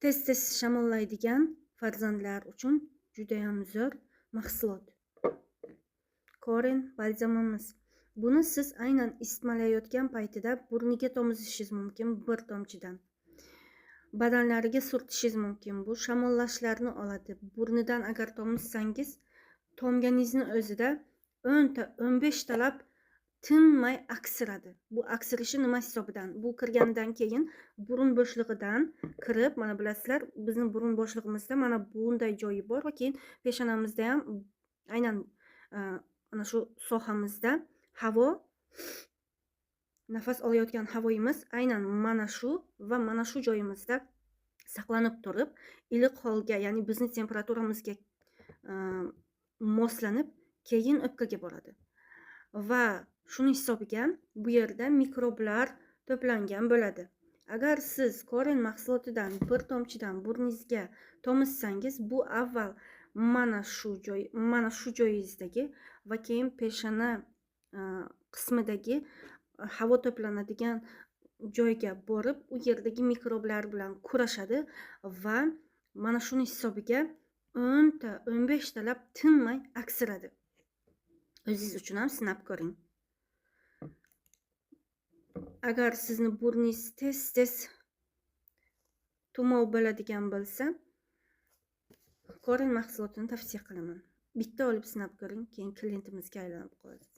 Tez-tez shamollaydigan farzandlar uchun judayam zo'r mahsulot. Koren balzamimiz. Buni siz aynan isitmalayotgan paytida burniga tomizishingiz mumkin bir tomchidan. Badanlariga surtishingiz mumkin. Bu shamollashlarni oladi. Burnidan agar tomizsangiz, tomganingizni o'zida 10 ta, 15 talab tinmay aksiradi. Bu aksirishi nima hisobidan? Bu kirganidan keyin burun bo'shlig'idan kirib, mana bilasizlar, bizni burun bo'shlig'imizda mana bunday joyi bor va keyin peshonamizda ham aynan ana shu sohamizda havo, nafas olayotgan havoyimiz aynan mana shu va mana shu joyimizda saqlanib turib, iliq holga, ya'ni bizni temperaturamizga moslanib, keyin o'pkaga boradi. Va shuni hisobiga bu yerda mikroblar to'plangan bo'ladi. Agar siz Koren mahsulotidan bir tomchidan burningizga tomizsangiz, bu avval mana shu joy, mana shu joyingizdagi va keyin peshona qismidagi havo to'planadigan joyga borib, u yerdagi mikroblar bilan kurashadi va mana shuni hisobiga 10 ta, 15 talab tinmay aksiradi. O'zingiz uchun ham sinab ko'ring. Agar sizni burningiz tez-tez tumov bo'ladigan bo'lsa, Koren mahsulotini tavsiya qilaman. Bitta olib sinab ko'ring, keyin klientimizga aylanib qolasiz.